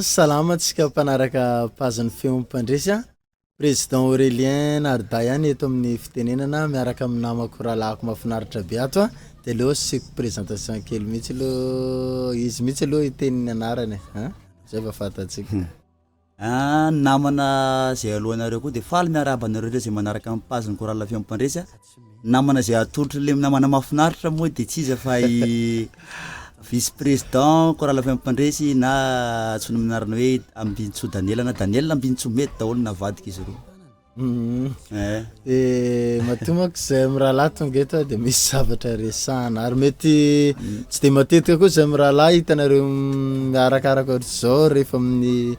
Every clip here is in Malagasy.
Salama antsika mpanaraka pazin'ny feon'ny mpandresy a. Président Aurélien Narda ihany eto amin'ny fitenenana miaraka amin'ny namako rahalahiko mahafinaritra be ato a. De aleo asiako présentation kely mihitsy aloha, izy mihitsy aloha hiteny ny anarany e, an, zay vao fantatsika. Ah, ny namana zay alohanareo koa de faly miarahaba anareo rehetra zay manaraka ny page ny chorale Feon'ny Mpandresy a. Namana zay atolotry le namana mahafinaritra moa de tsy iza fa i vice président chorale Feon'ny Mpandresy na antsoina amin'ny anarana hoe Ambinintsoa Daniel na Daniel Ambinintsoa mety daholo navadika izy roa. Eh. De matoa manko zay mirahalahy tonga eto de misy zavatra resahana ary mety tsy de matetika koa zay mirahalahy hitanareo miarakaraka ohatr'izao rehefa amin'ny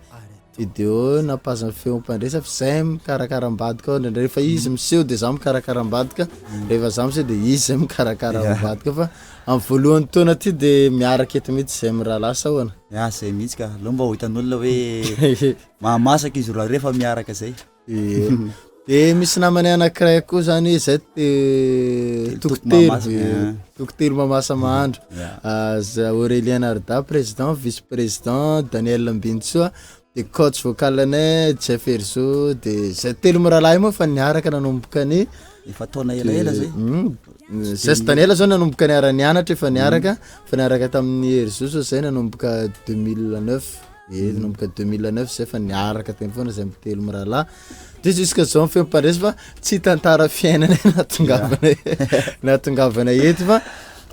Video na page-n'ny feo mpandresa fa zay mikarakara ambadika ao indraindray rehefa izy miseho de za mikarakara ambadika, rehefa za miseho de izy zay mikarakara ambadika fa amin'ny voalohan'ny taona ty de miaraka eto mihitsy zay mirahalahy sa ahoana? Ya zay mihitsy ka, aleo mba ho hitan'olona hoe mahamasaka izy roa rehefa miaraka zay. Ie. De misy namanay anankiray koa zany zay te Telo toko toko telo, mahamasa, ie, ah. toko telo mahamasa mahandro. Ya. Za Aurélien Narda président, vice président Daniel Ambinintsoa, de coach vocal anay Jeff Herzo, de zay telo mirahalahy moa efa niaraka nanomboka ny Efa taona elaela zay. Zay sy Daniel zao nanomboka niara-nianatra efa niaraka, efa niaraka tamin'ny Herzo zao zay nanomboka 2009. Ie, nanomboka 2009 zay fa niaraka teny foana zay telo mirahalahy. De jusque zao ny feo mpandresy fa tsy tantara fiainana nahatongavana nahatongavana eto fa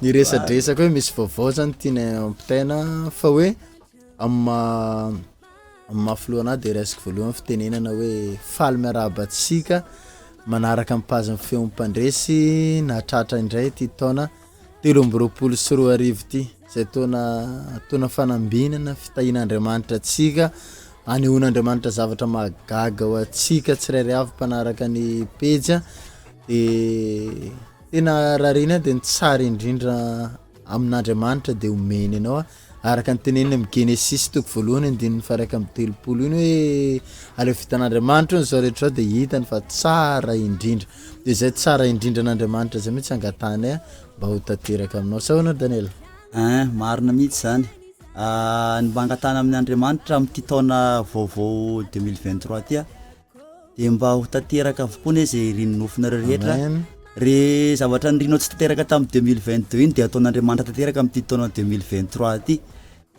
niresadresaka hoe misy vaovao zany tianay ampitaina fa hoe amin'ny maha amin'ny maha filoha anahy de raisiko voalohany fitenenana hoe faly miarahaba antsika manaraka ny page-n'ny feon'ny mpandresy nahatratra indray ty taona 2023 ity, izay taona taona fanambinana, fitahian'Andriamanitra antsika, anehoan'Andriamanitra zavatra mahagaga ho antsika tsirairay avy mpanaraka ny pejy a, de tena rarina de ny tsara indrindra amin'Andriamanitra de omeny anao a. Araka ny teneniny amin'ny Genesisy toko voalohany andininy faha-31 iny hoe ary efa vitan'Andriamanitra hono izao rehetra izao dia hitany fa tsara indrindra. Dia izay tsara indrindra an'Andriamanitra izay mihitsy angatahanay mba ho tanteraka aminao. Sa ahoana Daniel? Ein, marina mihitsy izany. Ny mba angatahana amin'Andriamanitra amin'ity taona vaovao 2023 ity a, de mba ho tanteraka avokoa anie zay irin'ny nofinareo rehetra Amen. re zavatra nirinao tsy tanteraka tamin'ny 2022 iny de ataon'Andriamanitra tanteraka amin'ity taona 2023 ity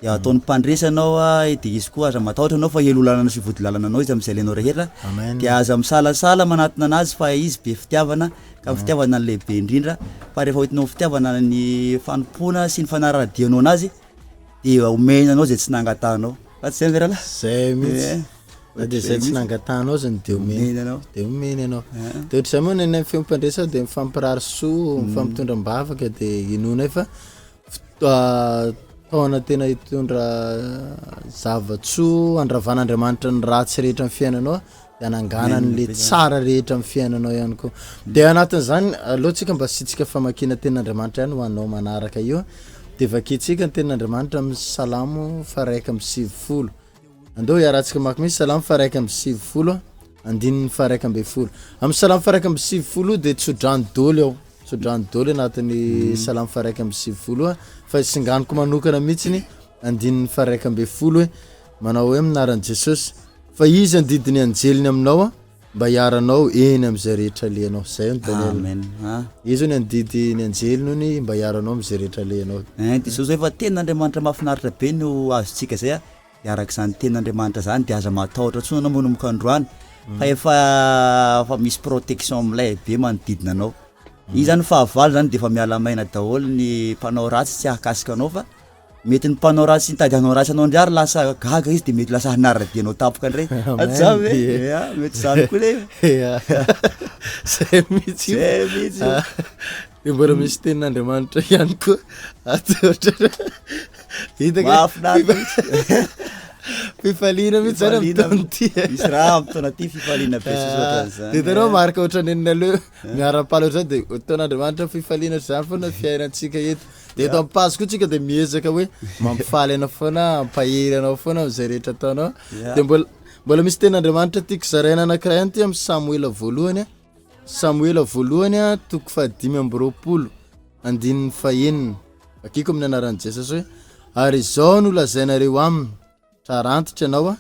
de ataony mpandresy anao a de izy koa aza matahotra anao fa helo lalana sy vody lalana anao izy amin'izay ilainao rehetra Amen. de aza misalasala manatona anazy fa izy be fitiavana ka ny fitiavana no lehibe indrindra fa rehefa hoentinao fitiavana ny fanompoana sy ny fanarahadianao anazy de omena anao zay tsy nangatahanao fa tsy zay ve rahalahy? Zay mihitsy. Eh. Na dia izay tsy nangatahanao aza no dia omeny anao. Dia omeny anao. Dia ohatr'izay moa ny anay feom-pandresa dia mifampirary soa, mifampitondra am-bavaka dia inoanay fa taona tena hitondra zava-tsoa handravan'Andriamanitra ny ratsy rehetra amin'ny fiainanao dia hananganany le tsara rehetra amin'ny fiainanao ihany koa. Dia anatin'izany aleo tsika mba asiantsika famakiana tenin'Andriamanitra ihany ho anao manaraka io. Dia vakintsika ny tenin'Andriamanitra amin'ny Salamo faha-91. Andao hiarahantsika mamaky mihitsy Salamo faha-91 andininy faha-11. Amin'ny Salamo faha-91 io dia tsodrano dôly ao, tsodrano dôly anatin'ny Salamo faha-91 io fa singaniko manokana mihitsy andininy faha-11 hoe manao hoe amin'ny anaran'i Jesosy fa izy handidy ny anjeliny aminao mba hiaranao eny amin'izay rehetra alehanao. Zay hono Daniel. Amen. Ah. Izy hono handidy ny anjeliny hono mba hiaranao amin'izay rehetra alehanao. Hein, dia zao zao efa tenin'Andriamanitra mahafinaritra be no azontsika zay a. Dia araka izany tenin'Andriamanitra zany dia aza matahotra intsony anao manomboka androany fa efa efa misy protection milay be manodidina anao. Iny zany fahavalo zany dia efa miala maina daholo ny mpanao ratsy tsy hahakasika anao fa Mety ny mpanao ratsy nitady hanao ratsy anao indray ary lasa gaga izy de mety lasa hanara-dia anao tampoka indray. Amen. Zany ve? Ya, mety zany koa le. Ya. Zay mihitsy io. Zay mihitsy io. Ah, De mbola misy tenin'Andriamanitra ihany koa ato ohatra. Hitako hoe Mahafinaritra mihitsy. fifaliana mihitsy zany amin'ny Fifaliana. taona ity. Misy raha amin'ny taona ity fifaliana be sisa ohatran'izany. De hitanao marika ohatran'ny nenina aleo miara-paly ohatr'izany de taon'Andriamanitra fifaliana ohatr'izany foana fiainantsika eto. De eto amin'ny page koa tsika de miezaka hoe mampifaly anao foana, hampahery anao foana amin'izay rehetra ataonao. De mbola mbola misy tenin'Andriamanitra tiako zaraina anankiray ihany ty amin'ny Samoela voalohany a, Samoela voalohany a toko fahadimy amby roapolo andininy fahenina, vakiko amin'ny anaran'i Jesosy hoe ary izao no lazainareo aminy. Trarantitra ianao a,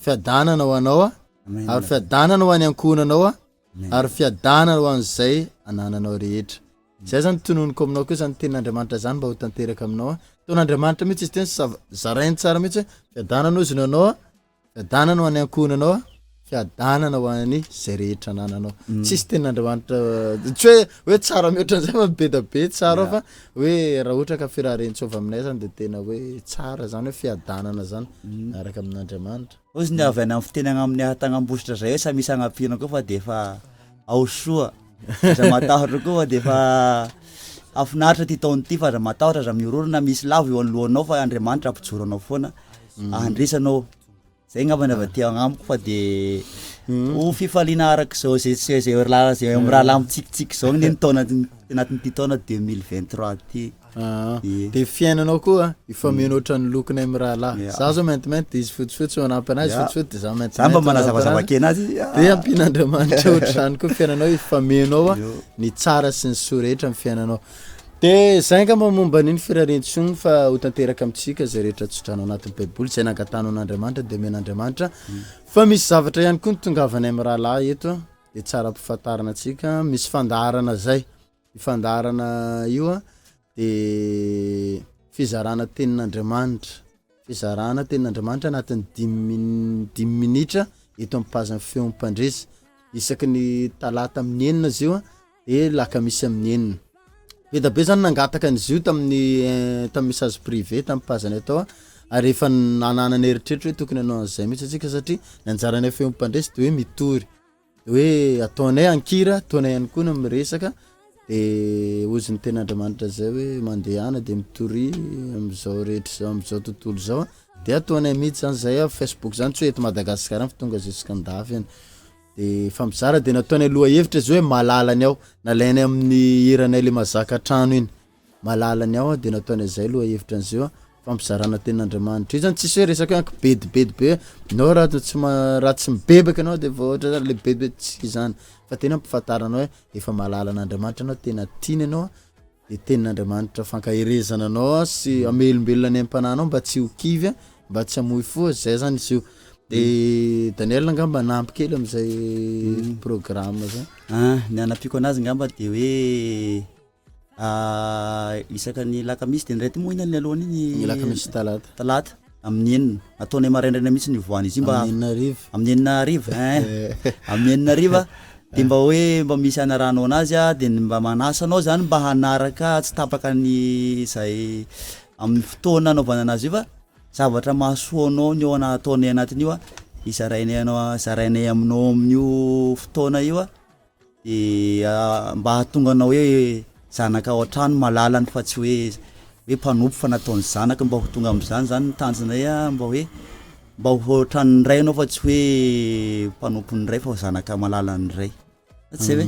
fiadanana ho anao a, ary fiadanana ho an'ny ankohonanao a, ary fiadanana ho an'izay anananao rehetra. Zay zany tononiko aminao koa zany tenin'Andriamanitra zany mba ho tanteraka aminao a. Ataon'Andriamanitra mihitsy izy teny zarainy tsara mihitsy hoe fiadanana hozy ny anao a, Fiadanana ho an'ny ankohonanao a, fiadanana ho an'ny zay rehetra anananao. Mm. Tsisy tenin'Andriamanitra tsy hoe hoe tsara mihoatra an'izay fa be da be tsara fa hoe raha ohatra ka firarian-tsova aminay zany de tena hoe tsara zany hoe fiadanana zany mm. miaraka amin'Andriamanitra. Ozy ny avy any amin'ny fitenagna amin'ny ahatagna-ambositra zay hoe samy misy agnampiana koa fa de efa ao soa. Aza matahotra koa fa de efa hafinaritra ty taona ity fa aza matahotra aza mihororo na misy lavo eo anoloanao fa Andriamanitra hampijoro anao foana. Handresy anao. Zay angamba ny avy aty agnamiko fa de ho fifaliana arak'izao zay zay zay rahalahy zay amin'ny rahalahy mitsikitsiky zao anie ny taona anatin'ity taona 2023 ty. Ah, Ie. de fiainanao koa ifameno ohatran'ny lokonay mirahalahy. Ya. Za zao maintimainty de izy fotsifotsy manampy anazy Ya. fotsifotsy de za maintimainty Za mba manazavazava manampy kely anazy. De ampian'Andriamanitra ohatr'izany koa fiainanao ifameno ao a, Io. ny tsara sy ny soa rehetra amin'ny fiainanao. De zay angamba momba an'iny firarian-tsoa fa ho tanteraka amintsika zay rehetra tsodrano anatin'ny baiboly, zay nangatahanao an'Andriamanitra de omen'Andriamanitra. Fa misy zavatra ihany koa nitongavanay mirahalahy eto de tsara ampifantarina antsika, misy fandaharana zay, io fandaharana io a de fizarana tenin'Andriamanitra, fizarana tenin'Andriamanitra anatin'ny dimy min- dimy minitra eto amin'ny pazin'ny feon'ny mpandresy, isaky ny talata amin'ny enina izy io a. de lakamisy amin'ny enina. Be da be zany nangataka an'izy io tamin'ny tamin'ny message privé tamin'ny page-nay tao ary efa nananana eritreritra hoe tokony hanao an'izay mihitsy antsika satria ny anjaranay feo mpandresy de hoe mitory, de hoe ataonay an-kira, ataonay ihany koa ny miresaka de hozy ny tenin'Andriamanitra zay hoe mandehana de mitoria am'zao rehetra zao am'zao tontolo zao de ataonay mihitsy zany zay a, facebook zany tsy hoe eto Madagasikara ihany fa tonga jusqu'an-dafy any. De mifampizara de nataonay lohahevitra izy hoe malala ny ao, nalainay amin'ny hiranay le mazaka trano iny, malala ny ao de nataonay zay lohahevitra an'zeo a, fampizarana tenin'Andriamanitra, io zany tsisy hoe resaka hoe ankibedibedy be hoe nao raha tsy ma- raha tsy mibebaka anao de vao ohatra zany le bedy hoe tsy zany fa tena ampifantarana hoe efa malala an'Andriamanitra anao, tena tiany anao de tenin'Andriamanitra fankaherezana anao sy hamelombelona ny aim-panahinao mba tsy ho kivy mba tsy hamoy fo, zay zany izy io. De Daniel angamba hanampy kely am'zay programme zay. Ah, ny hanampiako anazy ngamba de hoe isaka ny lakamisy de ndray ty moa iny ny alohan'iny Ny lakamisy talata. Talata amin'ny enina, ataonay maraindraina mihitsy ny ivoahan'izy io mba Amin'ny enina hariva. Amin'ny enina hariva ein, amin'ny enina hariva de mba hoe mba misy hanarahanao anazy a, de ny mba manasa anao zany mba hanaraka tsy tapaka ny zay amin'ny fotoana anaovana anazy io fa zavatra mahasoa anao ny ao ana- ataonay anatin'io a, izarainay anao zarainay aminao amin'io fotoana io a. De mba hahatonga anao hoe zanaka ao an-trano malalany fa tsy hoe hoe mpanompo fa nataony zanaka mba ho tonga amin'izany zany ny tanjonay a, mba hoe mba ho ohatran'ny ray ianao fa tsy hoe mpanompon'ny ray fa ho zanaka malalan'ny ray, sa tsy zay ve?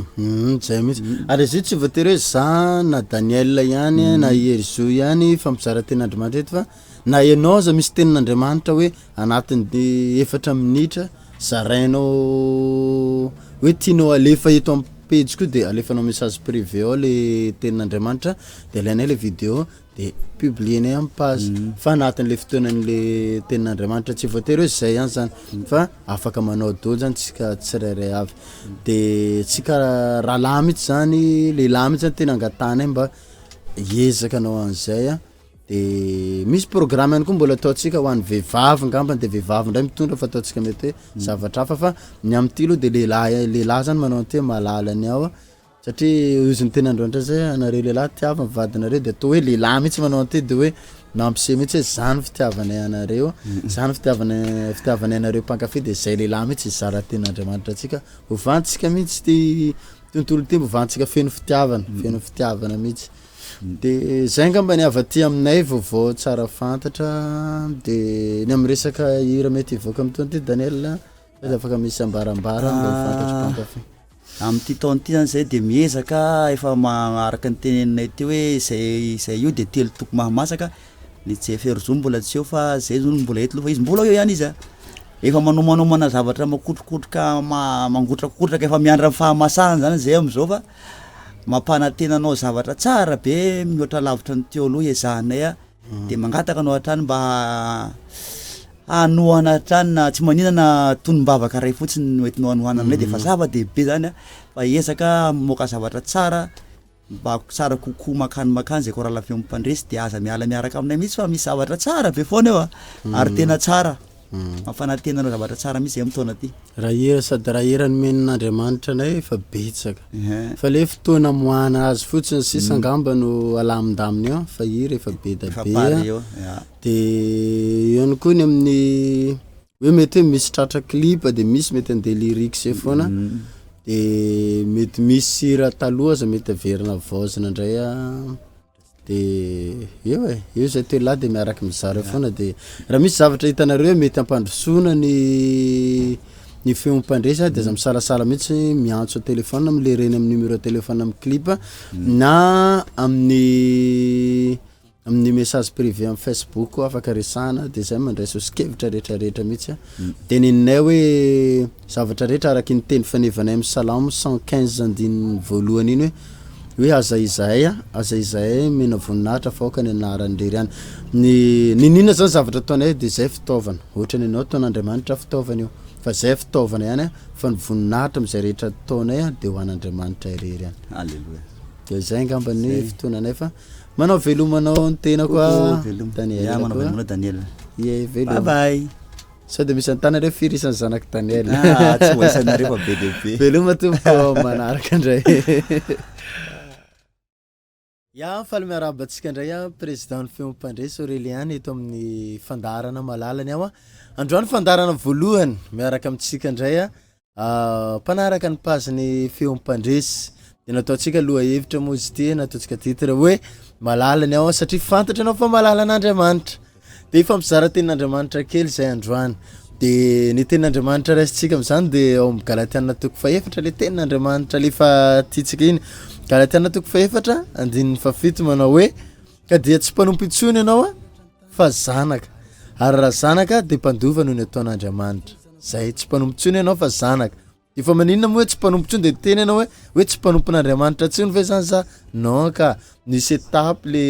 Zay mihitsy, ary izy io tsy voatery hoe za na Daniel ihany na i Herizo ihany fa mizara tenin'Andriamanitra eto fa na ianao aza misy tenin'Andriamanitra hoe anatin'ny efatra minitra zarainao hoe tianao alefa eto am pejy koa de alefanao message privé ao le tenin'Andriamanitra de alainay le video de publienay am page fa anatin'le fotoanan'le tenin'Andriamanitra tsy voatery hoe zay ihany zany fa afaka manao daholo zany tsika tsirairay avy de tsika rahalahy mihitsy zany lehilahy mihitsy zany tena angatahanay mba hiezaka hanao an'zay a. De misy programme ihany koa mbola ataontsika ho an'ny vehivavy ngambany de vehivavy ndray mitondra fa ataontsika mety hoe zavatra hafa fa ny amin'ity aloha de lehilahy lehilahy zany manao an'ity hoe malala ny ao satria hozy ny tenin'Andriamanitra zay anareo lehilahy tiavo ny vadinareo de atao hoe lehilahy mihitsy manao an'ity de hoe mampiseho mihitsy hoe zany fitiavanay anareo, zany fitiavanay fitiavanay anareo mpankafy de zay lehilahy mihitsy hizara tenin'Andriamanitra antsika, hovantsika mihitsy ty tontolo ty hovantsika feno fitiavana, feno fitiavana mihitsy. De zay angamba ny avy aty aminay vaovao tsara fantatra de ny amin'ny resaka hira mety hivoaka amin'ny taona ty Daniel sao de afaka misy ambarambara mba ho fantatry mpankafy. Amin'ity taona ity zany zay de miezaka efa ma- araka ny teneninay teo hoe zay zay io de telo toko mahamasaka, ny Jeff Herizo mbola tsy eo fa zay zao no mbola eto aloha fa izy mbola eo ihany izy a, efa manomanomana zavatra makotrokotroka ma- mangotrakotraka efa miandry ny fahamasahana zany zay am'zao fa Mampanantena anao zavatra tsara be mihoatra lavitra ny teo aloha ezahanay a, de mangataka anao hatrany mba Hanohana hatrany na tsy maninona na tonom-bavaka iray fotsiny no entinao hanohanana anay dia efa zava-dehibe zany a, fa hiezaka hamoaka zavatra tsara mba tsara kokoa mankany mankany zay chorale Feon'ny Mpandresy dia aza miala miaraka aminay mihitsy fa misy zavatra tsara be foana eo a, ary tena tsara, mampanantena anao zavatra tsara mihitsy zay amin'ny taona ty. Raha hira sady raha hira nomen'Andriamanitra anay efa betsaka fa le fotoana amoahana azy fotsiny sisa angamba no alamindamina eo fa hira efa be da Efa be pare a. eo, ya. De eo ihany koa ny amin'ny hoe mety hoe misy tratra clip de misy mety andeha lyrics eo foana de mety misy hira taloha aza mety averina havaozina ndray a, de eo e, eo zay telo lahy de miaraka mizara eo foana de raha misy zavatra hitanareo hoe mety hampandrosoana ny ny feon'ny mpandresy de aza misalasala mihitsy miantso an-telephone amle reny amy numéro telephone amy clip na amin'ny amin'ny message privé amy facebook koa afaka resahana de zay mandray sosokevitra retraretra mihitsy a, teneninay hoe zavatra rehetra araky ny teny fanevanay amy salamo 115 andininy voalohany iny hoe hoe aza izahay a, aza izahay omena voninahitra fa aoka ny anarany irery ihany, ny n'inon'inona zany zavatra ataonay de zay fitaovana, ohatra ny anao ataon'Andriamanitra fitaovana io fa zay fitaovana ihany a fa ny voninahitra am'zay rehetra ataonay a de ho an'Andriamanitra irery ihany. Aleloia. De zay angamba ny fotoananay fa manao veloma anao ny tenako a Veloma. Daniel Ya, manao koa. veloma Daniel. Ie, Bye veloma. bye. Sao de misy anontany nareo firy isan'ny zanak'i Daniel? Ah, tsy voaisanareo fa be dia be. Veloma tompoko manaraka indray. Ya, faly miarahaba antsika indray a, président ny Feon'ny Mpandresy Aurélien eto amin'ny fandaharana malalany aho a. Androany fandaharana voalohany miaraka amintsika indray a, mpanaraka ny page-n'ny Feon'ny Mpandresy. De nataontsika lohahevitra moa izy ity, nataontsika titre hoe malalany aho satria fantatra ianao fa malalan'Andriamanitra. De hifampizara tenin'Andriamanitra kely zay androany. De ny tenin'Andriamanitra raisintsika am'zany de ao amin'ny Galatiana toko fahefatra le tenin'Andriamanitra le efa tiantsika iny. Galatiana toko fahefatra andininy fahafito manao hoe ka dia tsy mpanompo intsony ianao a fa zanaka, ary raha zanaka de mpandova noho ny ataon'Andriamanitra. Zay, tsy mpanompo intsony ianao fa zanaka. Efa maninona moa hoe tsy mpanompo intsony de teny ianao hoe hoe tsy mpanompon'Andriamanitra intsony ve zany za? Non ka, nisy étape le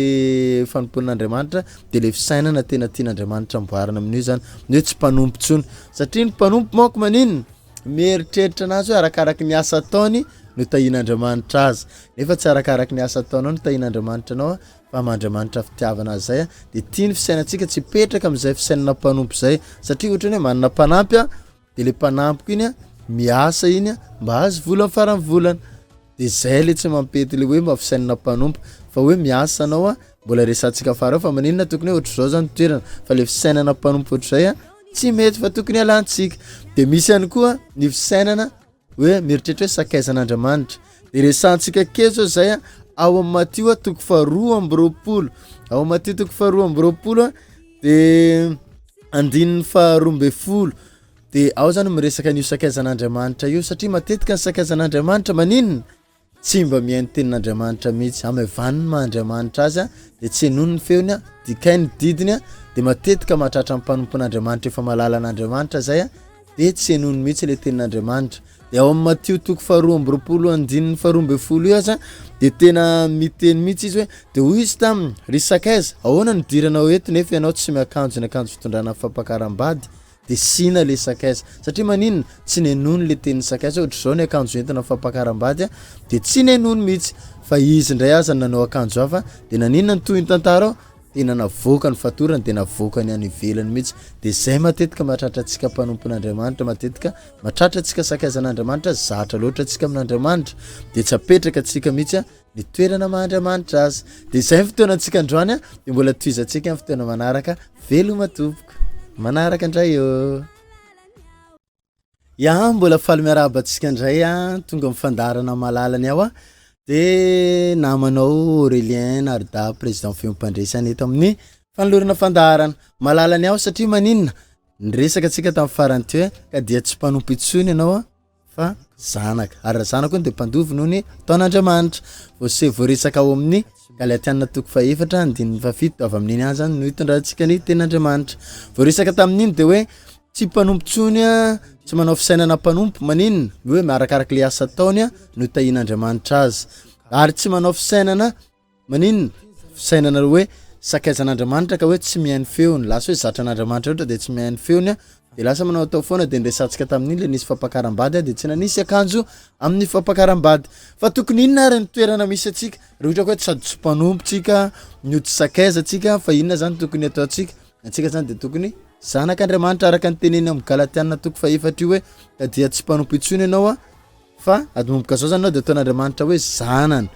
fanompoan'Andriamanitra de le fisainana tena tian'Andriamanitra amboarina amin'io zany, ny hoe tsy mpanompo intsony satria ny mpanompo manko maninona? Mieritreritra anazy hoe arakaraky ny asa ataony no tahian'Andriamanitra azy nefa tsy arakaraky ny asa ataonao no tahian'Andriamanitra anao fa amin'Andriamanitra fitiavana azy zay a, de tia ny fisainantsika tsy hipetraka am'zay fisainana mpanompo zay satria ohatrany hoe manana mpanampy a de le mpanampiko iny a miasa iny a mba ahazo vola amin'ny faran'ny volana, de zay le tsy mampety le hoe mba fisainana mpanompo fa hoe miasa anao a mbola resahantsika afara ao fa maninona tokony hoe ohatr'izao zany toerana fa le fisainana mpanompo ohatr'izay a tsy mety fa tokony ialantsika, de misy ihany koa ny fisainana hoe mieritreritra hoe sakaizan'Andriamanitra de resahantsika kely zao zay a ao amin'ny Matio a toko faharoa amby roapolo, ao amin'ny Matio toko faharoa amby roapolo a de andininy faharoa amby folo de ao zany miresaka an'io sakaizan'Andriamanitra io satria matetika ny sakaizan'Andriamanitra maninona? Tsy mba mihaino tenin'Andriamanitra mihitsy, hamaivaniny maha Andriamanitra azy a de tsy henoiny ny feony a, dikainy ny didiny a, de matetika mahatratra ny mpanompon'Andriamanitra efa mahalala an'Andriamanitra zay a de tsy henoiny mihitsy le tenin'Andriamanitra. De ao amin'ny Matio toko faharoa amby roapolo andininy faharoa amby folo io aza de tena miteny mihitsy izy hoe de hoy izy taminy: ry sakaiza, ahoana no idiranao eto nefa ianao tsy miakanjo ny akanjo fitondrana fampakaram-bady? De sina le sakaiza satria maninona? Tsy nenoiny le tenin'ny sakaiza hoe ohatr'izao ny akanjo entina fampakaram-bady a, de tsy nenoiny mihitsy fa izy indray aza nanao akanjo hafa de naninona ny tohin'ny tantara ao? Tena navoaka ny fatorany de navoakany any ivelany mihitsy, de zay matetika mahatratra antsika mpanompon'Andriamanitra, matetika mahatratra antsika sakaizan'Andriamanitra, zatra loatra antsika amin'Andriamanitra de tsy apetraka antsika mihitsy a ny toerana maha Andriamanitra azy, de zay ny fotoanantsika androany a, de mbola tohizantsika ny fotoana manaraka, veloma tompoko, manaraka indray ô. Ya, mbola faly miarahaba antsika indray a, tonga amin'ny fandaharana malalany ao a, de namanao Aurélien Narda président Feon'ny Mpandresy eto amin'ny fanolorana fandaharana malalany aho satria maninona? Niresaka antsika tamin'ny farany teo hoe ka dia tsy mpanompo intsony ianao a fa zanaka, ary raha zanaka hono de mpandova noho ny ataon'Andriamanitra. Voase- voaresaka ao amin'ny Galatiana toko fahefatra andininy fahafito, avy amin'iny ihany zany no hitondrantsika ny tenin'Andriamanitra. Voaresaka tamin'iny de hoe tsy mpanompo intsony a, tsy manao fisainana mpanompo, maninona? Hoe arakaraka le asa ataony a no tahian'Andriamanitra azy, ary tsy manao fisainana maninona? Fisainana hoe sakaizan'Andriamanitra ka hoe tsy mihaino feony, lasa hoe zatra an'Andriamanitra loatra de tsy mihaino feony a, de lasa manao atao foana de niresahantsika tamin'iny le nisy fampakaram-bady a de tsy nanisy akanjo amin'ny fampakaram-bady. Fa tokony inona ary ny toerana misy antsika raha ohatra ka hoe sady tsy mpanompo tsika no tsy sakaiza tsika fa inona zany tokony ataontsika? Antsika zany de tokony zanak'Andriamanitra araka ny teneniny amin'ny Galatiana toko fahefatra io hoe ka dia tsy mpanompo intsony ianao a fa anomboka zao zany ianao de ataon'Andriamanitra hoe zanany.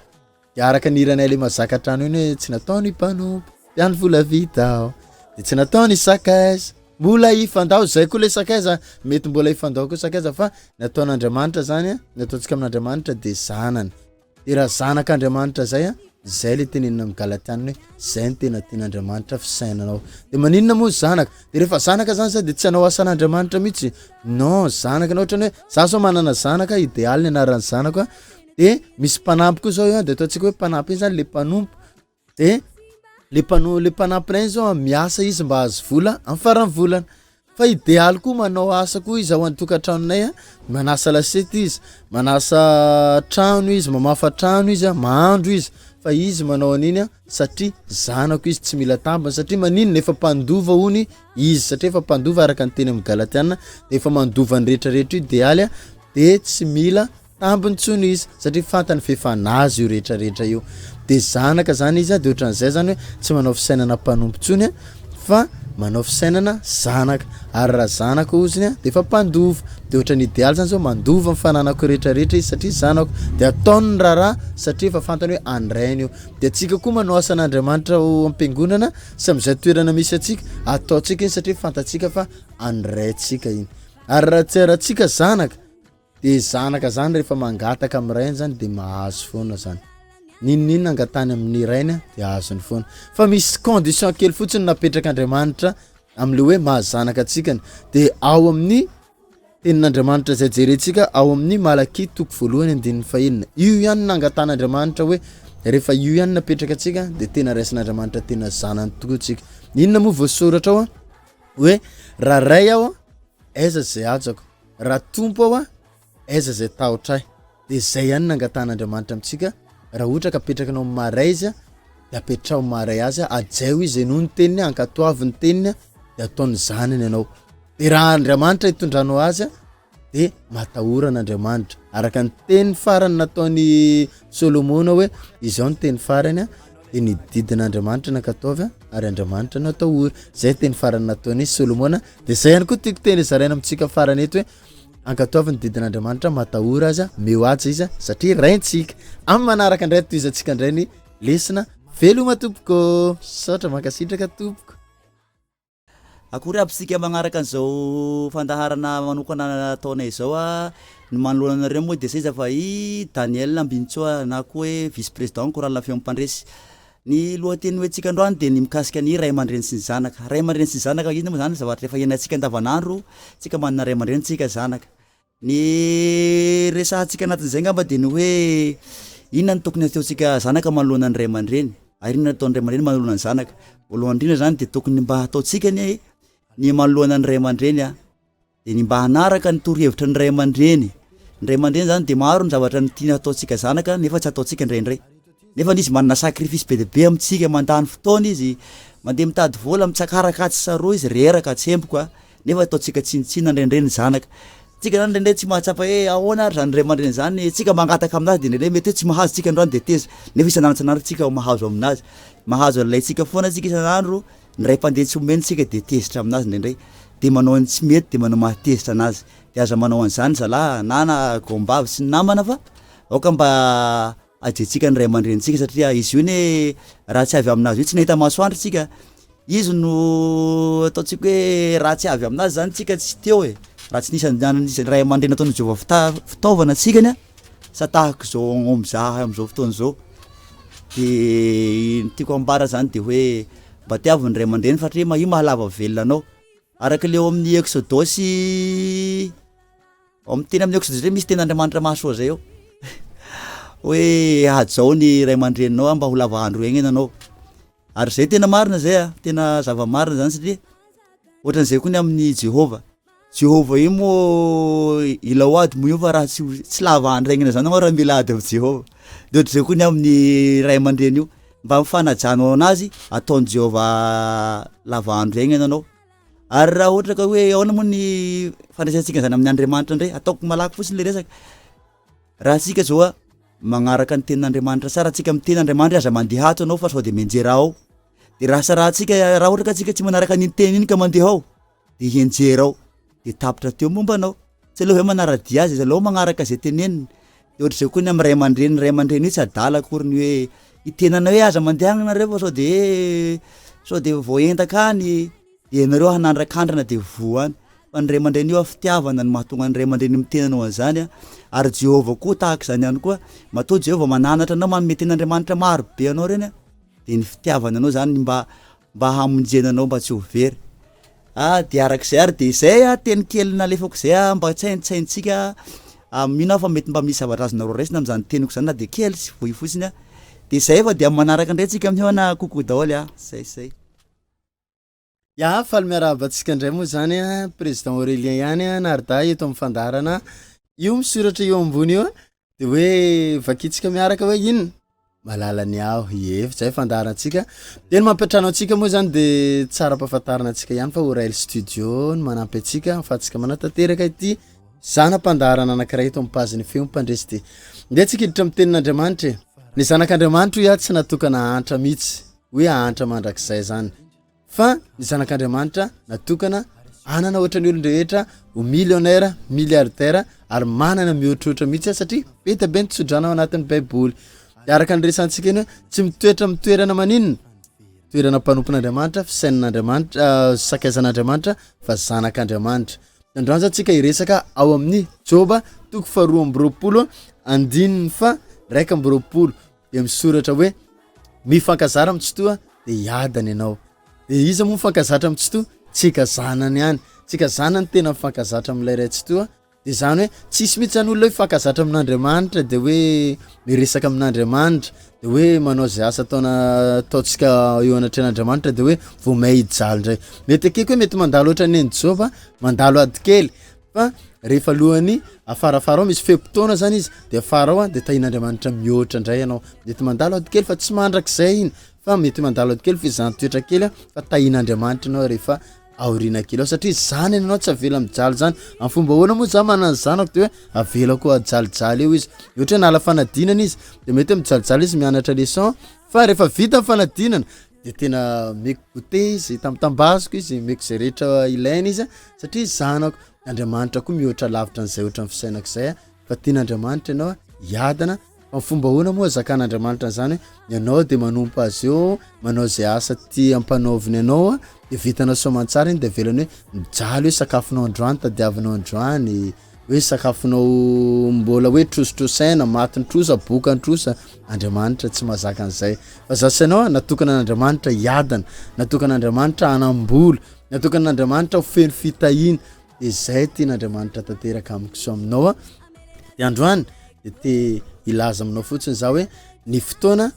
Dia araka ny hiranay le mazaka hatrany iny hoe tsy nataony mpanompo ihany vola vita aho de tsy nataony sakaiza mbola hifandao zay koa le sakaiza mety mbola hifandao koa sakaiza fa ny ataon'Andriamanitra zany a ny ataontsika amin'Andriamanitra de zanany de raha zanak'Andriamanitra zay a zay le tenenina amin'ny Galatiana hoe zay no tena tian'Andriamanitra fisainanao de maninona moa zanaka de rehefa zanaka zany zay de tsy hanao asan'Andriamanitra mihitsy non zanaka na ohatrany hoe za zao manana zanaka idealy ny anaran'ny zanako a De misy mpanampy koa zao eo a de ataontsika hoe mpanampy iny zany le mpanompo de le mpano- le mpanampinay iny zao a miasa izy mba hahazo vola am'faran'ny volana fa idealy koa manao asa koa izy ao an-tokantranonay a, manasa lasiety izy, manasa trano izy, mamafa trano izy a, mahandro izy fa izy manao an'iny a satria zanako izy tsy mila tambiny satria maninona efa mpandova hony izy satria efa mpandova araka ny teny am'Galatiana de efa mandova ny rehetrarehetra io idealy a de tsy mila tambiny tsony izy satria fantany f'efa anazy io rehetra rehetra io de zanaka zany izy a de ohatran'izay zany hoe tsy manao fisainana mpanompo tsony a fa manao fisainana zanaka ary raha zanaka oziny a de efa mpandova de ohatran'ny idealy zany zao mandova ny fananako rehetra rehetra izy satria zanako de ataony ny raharaha satria efa fantany hoe an-drainy io de antsika koa manao asan'Andriamanitra ao am-piangonana sy am'zay toerana misy antsika ataontsika iny satria fantatsika fa an-draintsika iny ary raha tsy raha tsika zanaka De zanaka zany rehefa mangataka amin'ny rainy zany de mahazo foana zany, n'inon'inona angatahany amin'ny rainy de azony foana, fa misy condition kely fotsiny napetrak'Andriamanitra am'le hoe maha zanaka antsikany de ao amin'ny tenin'Andriamanitra zay jerentsika ao amin'ny Malakia toko voalohany andininy fahenina, io ihany nangatahan'Andriamanitra hoe rehefa io ihany napetraka antsika de tena raisin'Andriamanitra tena zanany tokoa tsika, inona moa voasoratra ao a? Hoe raha ray aho aiza zay hajako? Raha Tompo aho a, aiza zay tahotra ahy? De zay ihany no angatahan'Andriamanitra amintsika, raha ohatra ka apetrakinao amin'ny maha ray izy a, de apetraho amin'ny maha ray azy a, hajaio izy, henoy ny teniny, ankatoavy ny teniny a, de ataony zanany ianao. De raha Andriamanitra hitondranao azy a, de matahora an'Andriamanitra, araka ny teny farany nataon'i Solomona hoe izao ny teny farany a, de ny didin'Andriamanitra no ankatoavy a, ary Andriamanitra no atahory, zay teny farany nataon'i Solomona. De zay ihany koa tiako teny zaraina amintsika farany eto hoe ankatoavy ny didin'Andriamanitra, matahora azy, meo haja izy satria raintsika. Amin'ny manaraka indray tohizantsika indray ny lesona. Veloma tompoko. Misaotra mankasitraka tompoko. Akory aby tsika magnaraka an'izao fandaharana manokana nataonay izao a, ny manoloana anareo moa dia seza fa i Daniel Ambinintsoa na koa hoe vice président chorale Feon'ny Mpandresy. Ny lohateny hoentsika androany dia ny mikasika ny ray aman-dreny sy ny zanaka. Ray aman-dreny sy ny zanaka, inona moa zany zavatra efa iainantsika andavanandro, tsika manana ray aman-dreny tsika zanaka. Ny resahantsika anatin'izay angamba dia ny hoe inona no tokony hataontsika zanaka manoloana ny ray aman-dreny ary inona no ataon'ny ray aman-dreny manoloana ny zanaka. Voalohany indrindra zany dia tokony mba hataontsika anie ny manoloana ny ray aman-dreny a. Dia ny mba hanaraka ny torohevitry ny ray aman-dreny. Ny ray aman-dreny zany dia maro ny zavatra ny tiany hataontsika zanaka nefa tsy ataontsika indraindray. Nefa izy manana sacrifice be dia be amintsika, mandany fotoana izy, mandeha mitady vola, mitsakaraka atsy sy aroa izy, reraka, tsemboka, nefa ataontsika tsinontsinona indraindray ny zanaka. Tsika zany indraindray tsy mahatsapa hoe ahoana ary zany ray aman-dreny zany, tsika mangataka aminazy dia indraindray mety hoe tsy mahazo tsika androany dia tezitra, nefa isan'andro isan'andro tsika mahazo aminazy, mahazo an'ilay tsika foana tsika isan'andro. Ny ray mpandeha tsy omeny tsika dia tezitra aminazy indraindray, dia manao ny tsy mety dia manao mahatezitra anazy, dia aza manao an'izany zalahy na na gombavy sy ny namana fa aoka mba hajaintsika ny ray aman-drenintsika satria izy io anie raha tsy avy aminazy io tsy nahita masoandro tsika, izy no ataontsika hoe raha tsy avy aminazy zany tsika tsy teo e, raha tsy nisy an'izany ray aman-dreny nataon'i Jehovah fita- fitaovana antsika anie sa tahaka izao mizaha amin'izao fotoana izao, de ny tiako ambara zany de hoe mba tiavo ny ray aman-dreny satria io mahalava velona anao, araka le ao amin'ny Eksodosy ao amin'ny teny amin'ny Eksodosy zay misy tenin'Andriamanitra mahasoa zay ao hoe hajao ny ray aman-dreninao mba ho lava andro iainana anao, ary zay tena marina zay a, tena zava-marina zany satria ohatran'izay koa ny amin'i Jehovah. Jehovah io moa ilao ady moa io fa raha tsy tsy lava andro iainana zany anao raha mila ady amin'i Jehovah. De ohatr'izay koa ny amin'ny ray aman-dreny io. Mba amin'ny fanajanao anazy, ataon'i Jehovah lava andro iainana anao. Ary raha ohatra ka hoe ahoana moa ny fandraisantsika an'izany amin'ny Andriamanitra indray, ataoko malaky fotsiny le resaka. Raha tsika zao a magnaraka ny tenin'Andriamanitra tsara, tsika miteny Andriamanitra hoe aza mandeha ato ianao fa sao de mianjera ao. De raha sarahantsika raha ohatra ka tsika tsy manaraka an'iny teny iny ka mandeha ao de hianjera ao, de tapitra teo momba anao. Tsy aleo ve manara-dia azy, aleo magnaraka zay teneniny. De ohatr'izay koa ny amin'ny ray aman-dreny, ny ray aman-dreny io tsy adala akory ny hoe hiteny anao hoe aza mandeha agny nareo fa sao de hoe sao de voaendaka any, de ianareo hanandrakandrana de voa any. Fa ny ray aman-dreny io a fitiavana no mahatonga ny ray aman-dreny miteny anao an'izany a, ary Jehovah koa tahaka izany ihany koa, matoa Jehovah mananatra anao manome tenin'Andriamanitra maro be anao ireny a, de ny fitiavana anao zany mba mba hamonjena anao mba tsy ho very. Ah de arak'izay ary de izay ah teny kely nalefako izay ah mba tsaintsaintsika ah, mino aho fa mety mba misy zavatra azonareo raisina amin'izany teniko izany na de kely sy fohy fotsiny ah, de izay fa de amin'ny manaraka indray tsika mihaona, coucou daholo ah, zay zay. Ya, faly miarahaba antsika indray moa zany a, président Aurélien ihany a, Narda eto amin'ny fandaharana io misoratra io ambony io a, de hoe vakintsika miaraka hoe inona? Malala ny aho, ie, zay fandaharantsika. De ny mampiantrano antsika moa zany de tsara ampahafantarina antsika ihany fa Aurel Studio no manampy antsika ahafahantsika manatanteraka ity zana-pandaharana anankiray eto amin'ny pazin'ny Feo Mpandresy ity. Ndeha tsika hiditra amin'ny tenin'Andriamanitra e. Ny zanak'Andriamanitra hoy aho tsy natokana hahantra mihitsy, hoe hahantra mandrakizay zany. Fa ny zanak'Andriamanitra natokana hanana ohatran'ny olon-drehetra ho millionnaire, milliardaire ary manana mihoatroatra mihitsy aza satria be dia be ny tsodrano ao anatin'ny baiboly. De araka ny resahantsika iny hoe tsy mitoetra amin'ny toerana maninona? Toerana mpanompon'Andriamanitra, fisainan'Andriamanitra, sakaizan'Andriamanitra fa zanak'Andriamanitra. Androany zany tsika hiresaka ao amin'ny Joba toko faharoa amby roapolo andininy faha 21 dia misoratra hoe mifankazara amin'ny Tsitoha dia hiadana ianao. Dia iza moa mifankazatra amin'ny Tsitoha? Tsika zanany ihany. Tsika zanany tena mifankazatra amin'ilay Ray Tsitoha. Dia izany hoe tsisy mihitsy zany olona hoe mifankazatra amin'Andriamanitra dia hoe miresaka amin'Andriamanitra dia hoe manao izay asa ataona ataontsika eo anatrehan'Andriamanitra dia hoe vao may hijaly indray. Mety ekeko hoe mety mandalo ohatran'ny an'i Joba, mandalo ady kely fa rehefa alohan'ny afarafara ao misy fe-potoana zany izy de afara ao a de tahian'Andriamanitra mihoatra indray ianao, mety mandalo ady kely fa tsy mandrakizay iny fa mety mandalo ady kely fizaham-toetra kely a fa tahian'Andriamanitra ianao rehefa aoriana kely ao satria zanany ianao tsy avela mijaly zany, amin'ny fomba ahoana moa za manana ny zanako de hoe avelako hajalijaly eo izy, ohatra hoe hanala fanadinana izy de mety hoe mijalijaly izy mianatra leçon fa rehefa vita ny fanadinana de tena omeko goûter izy, tambitambaziko izy, omeko zay rehetra ilainy izy satria zanako, Andriamanitra koa mihoatra lavitra an'izay ohatran'ny fisainako izay a, fa tian'Andriamanitra ianao hiadana, fa ny fomba ahoana moa azakan'Andriamanitra an'izany hoe ianao de manompo azy eo, manao zay asa tia ampanaoviny anao a, de vitanao soamantsara iny de avelany hoe mijaly hoe sakafonao androany tadiavinao androany, hoe sakafonao mbola hoe trosotrosaina, matin'ny trosa, bokan'ny trosa, Andriamanitra tsy mahazaka an'izay, fa za sy ianao natokana an'Andriamanitra hiadana, natokana an'Andriamanitra hanam-bola, Natokan'Andriamanitra ho feno fitahiana, de zay tian'Andriamanitra tanteraka amiko sy aminao a, de androany de te hilaza aminao fotsiny za hoe ny fotoana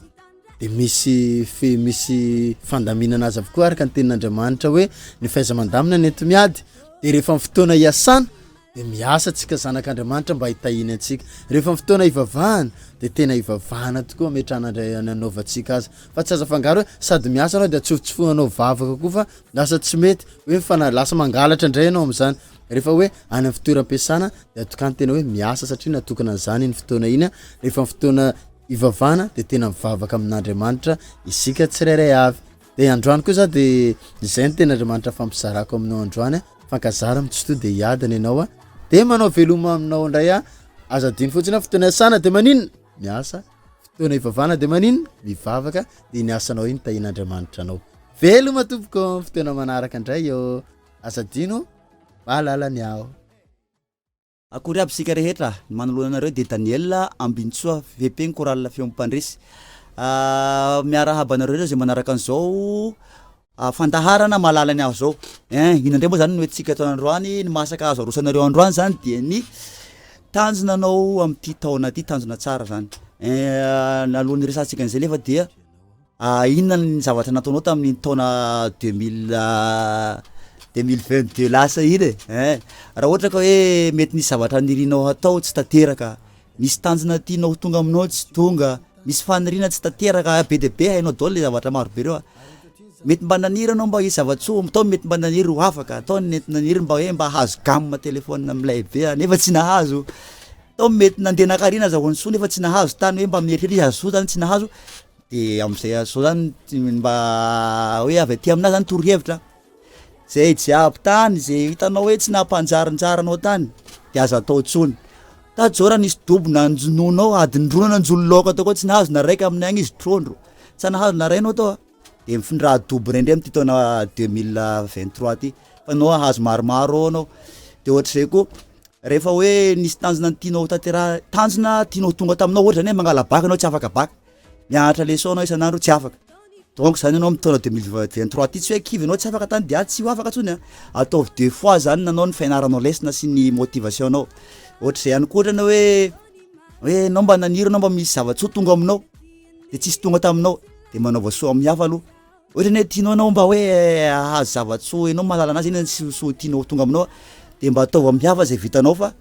de misy fe- misy fandaminana azy avokoa araka ny tenin'Andriamanitra hoe ny fahaiza-mandamina no enti-miady, de rehefa ny fotoana hiasana de miasa tsika zanak'Andriamanitra mba hitahiany antsika, rehefa ny fotoana hivavahana de tena hivavahana tokoa ametrahana indray anaovantsika azy fa tsy azo afangaro hoe sady miasa anao de atsofotsofohanao vavaka koa fa lasa tsy mety hoe mifana- lasa mangalatra indray ianao am'zany, rehefa hoe any amin'ny fitoeram-piasana de atokany tena hoe miasa satria natokana an'zany iny fotoana iny a, rehefa ny fotoana hivavahana de tena mivavaka amin'Andriamanitra isika tsirairay avy. De androany koa za de izay ny tenin'Andriamanitra fampizarako aminao androany a, fankazara amin'ny Tsitoha de hiadana ianao a, de manao veloma aminao indray aho, aza adino fotsiny hoe fotoana iasana de maninona? Miasa, fotoana ivavahana de maninona? Mivavaka, de iny asanao iny tahian'Andriamanitra anao. Veloma tompoko, fotoana manaraka indray ô, aza adino mahalala ny aho. Akory aby isika rehetra, ny manoloana anareo dia Daniel Ambinintsoa VP ny chorale Feo Mpandresy. Miarahaba anareo rehetra izay manaraka an'izao fandaharana mahalala ny aho izao. Ein, inona indray moa izany no entintsika eto androany, ny masaka azo aroso anareo androany izany dia ny tanjona anao amin'ity taona ity, tanjona tsara izany. Ein, alohan'ny hiresahantsika an'izay nefa dia Inona ny zavatra nataonao tamin'iny taona deux mille 2022 lasa iny e? Ein, raha ohatra ka hoe mety nisy zavatra nirinao hatao tsy tanteraka, nisy tanjona tianao ho tonga aminao tsy tonga. Misy faniriana tsy tanteraka be dia be hainao daholo le zavatra maro be reo a. Mety mba naniry anao mba hisy zava-tsoa, tao mety mba naniry ho afaka, tao nety naniry mba hoe mba hahazo gamme téléphone milay be a nefa tsy nahazo, tao mety nandeha nakarina azahoany soa nefa tsy nahazo tany hoe mba mieritreritra izy hahazo soa zany tsy nahazo, de am'zay zao zany mba hoe avy aty aminahy zany torohevitra. Zay jiaby tany zay hitanao hoe tsy nampanjarinjary anao tany de aza atao intsony. Tato zao raha nisy dobo nanjonoanao adiny roa nanjono laoka tao koa tsy nahazo na raika aminay agny izy trondro, tsy nahazo na ray anao tao a, de mifindrà dobo ray ndray am'ty taona 2023 ty fa anao hahazo maromaro ao anao. De ohatr'izay koa rehefa hoe nisy tanjona tianao ho tanteraha- tanjona tianao ho tonga taminao ohatra zany hoe mangala bac anao tsy afaka bac, mianatra leçon anao isan'andro tsy afaka, donc zany ianao amin'ny taona 2023 ty tsy hoe kivy ianao tsy afaka tany de ah tsy ho afaka tsony a, ataovy deux fois zany nanao ny fianaranao lesona sy ny motivation nao, ohatr'izay ihany koa ohatra ny hoe hoe enao mba naniry anao mba misy zava-tsoa tonga aminao de tsisy tonga taminao de manaova soa amin'ny hafa aloha, ohatra ny hoe tianao anao mba hoe hahazo zava-tsoa ianao mahalala anazy iny soa soa tianao ho tonga aminao de mba ataovy amin'ny hafa zay vitanao fa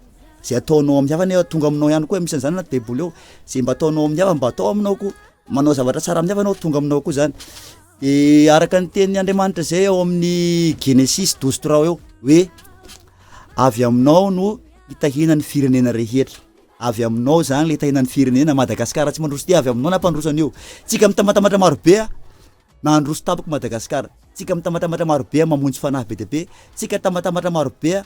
zay ataonao amin'ny hafa anie tonga aminao ihany koa, misy an'zany anaty baiboly ao, zay mba ataonao amin'ny hafa mba atao aminao koa, manao zavatra tsara amin'ny hafa anao tonga aminao koa zany, de araka ny tenin'ny Andriamanitra zay ao amin'ny Genesis 12 3 eo hoe avy aminao no hitahiana ny firenena rehetra, avy aminao zany le hitahiana ny firenena, Madagasikara tsy mandroso ty avy aminao nampandroso an'io, tsika mitamatambatra maro be a. Nandroso tampoka Madagasikara. Tsika mitamatambatra maro be mamonjy fanahy be dia be. Tsika tamatambatra maro be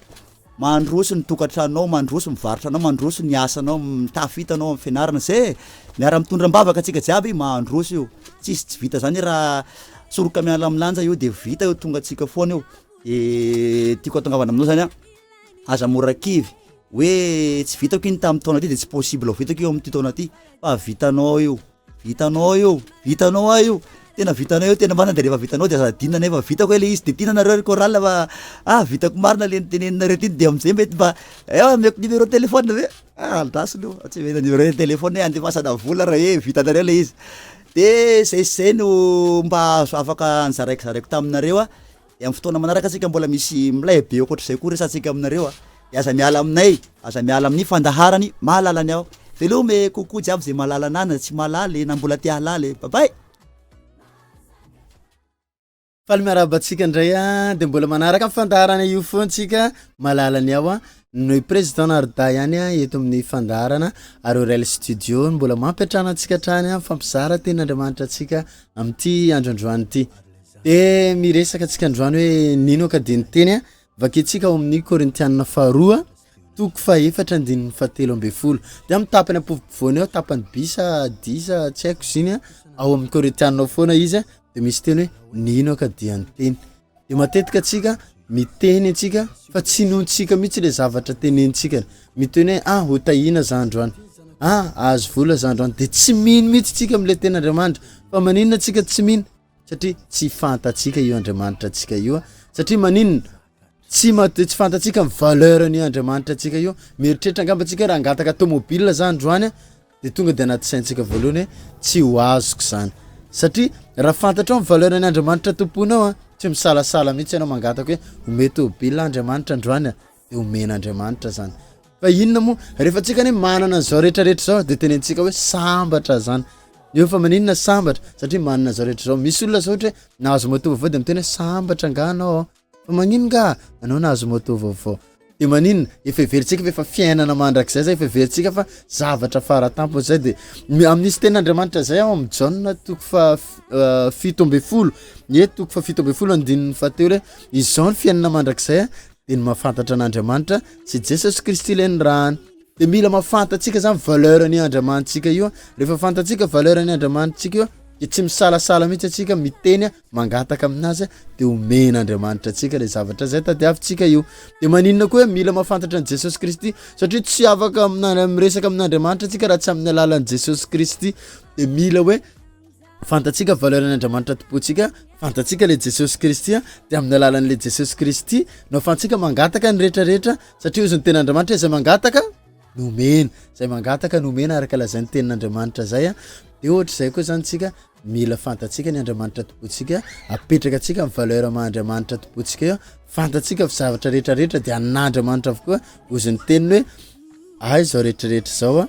mandroso ny tokantranonao, mandroso ny varotra anao, mandroso ny asanao, mitafita anao amin'ny fianarana. Zay e! Miara mitondra am-bavaka tsika jiaby mandroso io. Tsisy tsy vita zany raha soroka miala amin'ny lanja io de vita io tonga antsika foana io. De tiako atongavana aminao zany an, aza mora kivy hoe tsy vitako iny tamin'ny taona ty de tsy possible ho vitako io amin'ity taona ty fa vitanao io. Vitanao io, vitanao hoa io, tena vitanao io, tena marina de rehefa vitanao de aza adinona nefa vitako hoe le izy de tiana nareo ry chorale fa ah vitako marina le niteneninareo ty de am'zay mety mba eh omeko numéro téléphone ve? Ah andraso aloha tsy omena numéro téléphone hoe andefasana vola raha hoe vitanareo le izy, de zay sy zay no mba azo afaka nozaraiko zaraiko taminareo a. De amin'ny fotoana manaraka tsika mbola misy milay be ankoatr'izay koa resahantsika aminareo a, de aza miala aminay, aza miala amin'ny fandaharany mahalala ny aho. Veloma e, coucou jiaby zay mahalala anah na tsy mahalala e, na mbola te hahalala e, bye bye. Faly miarahaba antsika indray a, de mbola manaraka ny fandaharana io foana tsika, mahalala ny aho a, ny président Narda ihany a eto amin'ny fandaharana ary Aurel studio no mbola mampiantrano antsika hatrany a, mifampizara tenin'Andriamanitra antsika amin'ity andro androany ity. De miresaka antsika androany hoe nino ka de niteny a, vakintsika ao amin'ny Korintianina faharoa toko fahefatra andininy fahatelo ambin'ny folo, de amin'ny tapany ampovopovoany ao tapany bisa disa tsy haiko izy iny a, ao amin'ny Korintianina ao foana izy a de misy teny hoe nino ka dia niteny, de matetika antsika miteny antsika fa tsy inoantsika mihitsy le zavatra tenenintsika, miteny hoe ah ho tahiana za androany, ah ahazo vola za androany, de tsy mino mihitsy tsika am'le tenin'Andriamanitra, fa maninona antsika tsy mino? Satria tsy fantatsika io Andriamanitra antsika io, satria maninona? Tsy ma- tsy fantatsika ny valeur an'io Andriamanitra antsika io, mieritreritra angamba antsika hoe raha hangataka tômôbila za androany a, de tonga de anaty saintsika voalohany hoe tsy ho azoko zany, satria raha fantatrao ny valeur an'ny Andriamanitra tompoinao a, tsy misalasala mihitsy ianao mangataka hoe omeo tômôbila Andriamanitra androany a, de omen'Andriamanitra zany. Fa inona moa, rehefa tsika anie manana an'izao rehetrarehetra zao de tenenitsika hoe sambatra zany, eo fa maninona sambatra? Satria manana zao rehetra zao, misy olona zao ohatra hoe nahazo moto vaovao de miteny hoe sambatra nga anao, fa magnino nga anao nahazo moto vaovao, de maninona? Efa heverintsika fa efa fiainana mandrakizay zay, efa heverintsika fa zavatra faratampony zay de amin'isy tenin'Andriamanitra zay ao amin'ny Jaona toko faha 17, ie toko faha 17 andininy fahatelo hoe izao ny fiainana mandrakizay a de ny mahafantatra an'Andriamanitra sy Jesosy Kristy ilay nirahany. De mila mahafantatsika zany valeur an'io Andriamanitsika io, rehefa fantatsika valeur an'io Andriamanitsika io de tsy misalasala mihitsy antsika miteny mangataka aminazy de omen'Andriamanitra antsika le zavatra zay tadiavintsika io. De maninona koa hoe mila mahafantatra an'i Jesosy Kristy? Satria tsy afaka amina- miresaka amin'Andriamanitra antsika raha tsy amin'ny alalan'i Jesosy Kristy, de mila hoe Fantatsika valeur ny Andriamanitra tompontsika, fantatsika le Jesosy Kristy a, de amin'ny alalan'le Jesosy Kristy no ahafahantsika mangataka ny rehetrarehetra satria hozy ny tenin'Andriamanitra hoe zay mangataka no omena, zay mangataka no omena araka lazain'ny tenin'Andriamanitra zay a, de ohatr'izay koa zany tsika mila fantatsika ny Andriamanitra tompontsika, apetraka antsika ny valeur maha Andriamanitra tompontsika io, fantatsika fa zavatra rehetrarehetra de an'Andriamanitra avokoa, hozy ny teniny hoe ahy zao rehetrarehetra zao a.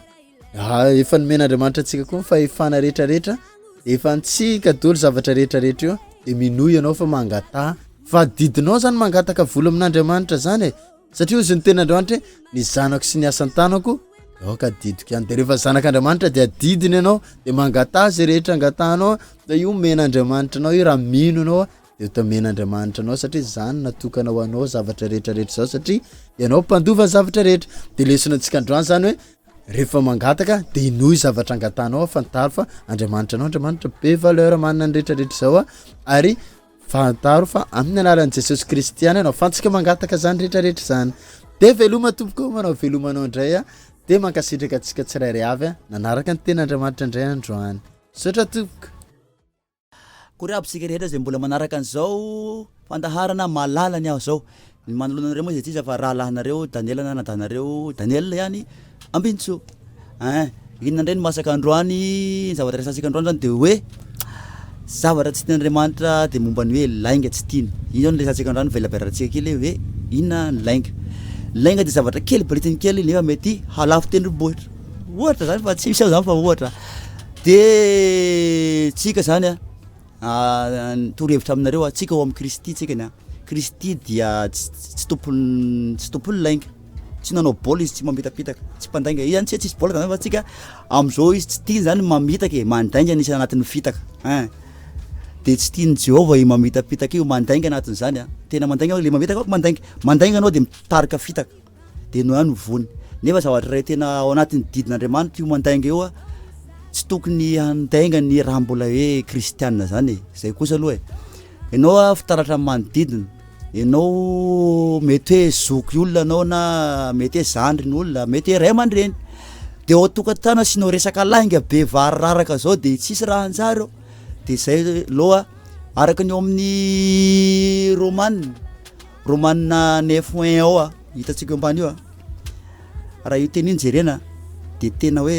Ah, efa nomen'Andriamanitra antsika koa ny fahefana rehetrarehetra, efa antsika daholo zavatra rehetrarehetra io, de minoa ianao fa mangataha, fa adidinao zany mangataka vola amin'Andriamanitra zany e, satria hozy ny tenin'Andriamanitra hoe ny zanako sy ny asan-tanako aoka adidiko ihany, de rehefa zanak'Andriamanitra de adidiny ianao, de mangataha zay rehetra angatahanao de io omen'Andriamanitra anao io raha mino ianao de ho tamen'Andriamanitra anao satria zany natokana ho anao zavatra rehetrarehetra zao satria ianao mpandova ny zavatra rehetra, de lesona antsika androany zany hoe rehefa mangataka de inoy zavatra angatahanao fantaro fa Andriamanitra anao Andriamanitra be valeur manana ny rehetrarehetra zao a ary fantaro fa amin'ny anaran'i Jesosy Kristy ihany ianao fantsika mangataka zany rehetrarehetra zany de veloma tompoko manao veloma anao indray a de mankasitraka antsika tsirairay avy a nanaraka ny tenin'Andriamanitra indray androany misaotra tompoko. Akory aby isika rehetra izay mbola manaraka an'izao fandaharana malalany aho izao. Ny manoloana anareo moa izay tsy iza fa rahalahinareo Daniel na anadahinareo Daniel ihany Ambinintsoa. Ein, inona indray no masaka androany? Ny zavatra resahantsika androany zany de hoe zavatra tsy tian'Andriamanitra de momba ny hoe lainga tsy tiany. Io zany no resahantsika androany, velabelarantsika kely hoe inona ny lainga. Ny lainga de zavatra kely boritiny kely nefa mety halafo tendrombohitra. Ohatra zany fa tsy misy aho zany fa ohatra. De tsika zany a, ny torohevitra aminareo a, tsika ao amin'i Kristy tsika ny a, Kristy dia tsy tompon- tsy tompon'ny lainga, tsy nanao baolina izy tsy mamitapitaka, tsy mpandainga, izy zany tsy hoe tsisy baolina zany fa tsika am'zao izy tsy tiany zany mamitaka e, mandainga ny isany anatin'ny fitaka ein, de tsy tian'i Jehovah io mamitapitaka io, mandainga anatin'zany a, tena mandainga le mamitaka mandainga, mandainga anao de mitarika fitaka. de enao ihany no voany, nefa zavatra iray tena ao anatin'ny didin'Andriamanitra io mandainga io a, tsy tokony handainga ny raha mbola hoe kristianina zany e, zay kosa aloha e, enao a fitaratra amin'ny manodidina, enao mety hoe zoky olona anao na mety hoe zandrin'ny olona, mety hoe ray aman-dreny, de ao an-tokantrano asianao resaka lainga be variraraka zao de tsisy raha hanjary eo, de zay aloha araka ny ao amin'ny Romana. Romana neuf un ao a, hitantsika eo ambany io a, raha io teny io no jerena de tena hoe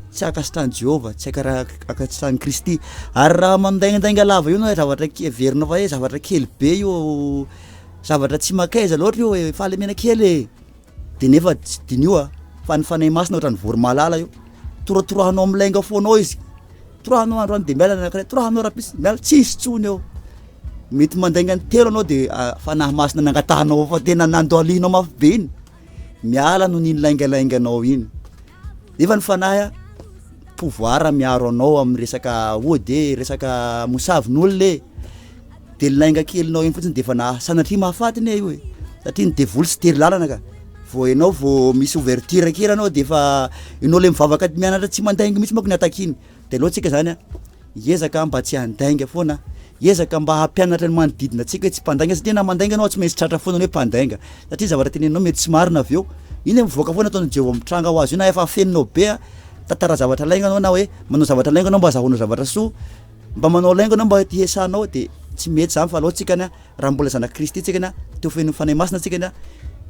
tsy ankasitrahan'i Jehovah, tsy ankara- ankasitrahan'i Kristy, ary raha mandaingandainga lava io anao zavatra ke- heverinao fa hoe zavatra kely be io, zavatra tsy mankaiza loatra io e, fahalemena kely e, de nefa tsy diniho a, fa ny Fanahy Masina ohatran'ny voromahalala io, torotoroahanao milainga foana ao izy, toroahanao androany de miala ny anakiray, toroahanao rahampitso miala, tsisy intsony eo. Mety mandainga ny telo anao de fanahy masina nangatahanao fa tena nandohalihinao mafy be iny, miala noho iny laingalainganao iny, nefa ny fanahy a pouvoir miaro anao amin'ny resaka ody e, resaka mosavin'olona e, de ny lainga kelinao iny fotsiny de efa na- sanatria mahafaty anie io e, satria ny devoly tsy tery lalana ka, vao ianao vao misy ouverture kely anao de efa ianao le mivavaka mianatra tsy mandainga mihitsy manko ny attaque-ny. De aleo tsika zany a hiezaka mba tsy handainga foana, hiezaka mba hampianatra ny manodidina antsika hoe tsy mpandainga satria na mandainga anao tsy maintsy tratra foana ny hoe mpandainga satria zavatra teneninao mety tsy marina avy eo, iny mivoaka foana ataon'i Jehovah mitranga ho azy io na efa afeninao be a, mitantara zavatra lainga anao na hoe manao zavatra lainga anao mba azahoanao zavatra soa, mba manao lainga anao mba hiasanao de tsy mety zany fa aleo tsika anie Raha mbola zanak'i Kristy tsika na teo feno Fanahy Masina tsika na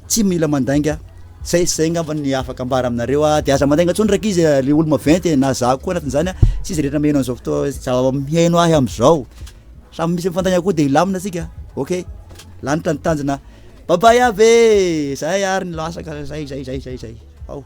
tsy mila mandainga. Zay zay angamba ny afaka ambara aminareo a, de aza mandainga intsony rankizy a, le olo maventy e, na za koa anatin'izany a, tsy izy rehetra mihaino an'izao fotoa zava mihaino ahy am'zao, samy misy mifandainga koa de hilamina tsika, ok, lanitra ny tanjona, bye bye aby e, zay ary ny lasaka zay zay zay zay zay, ao.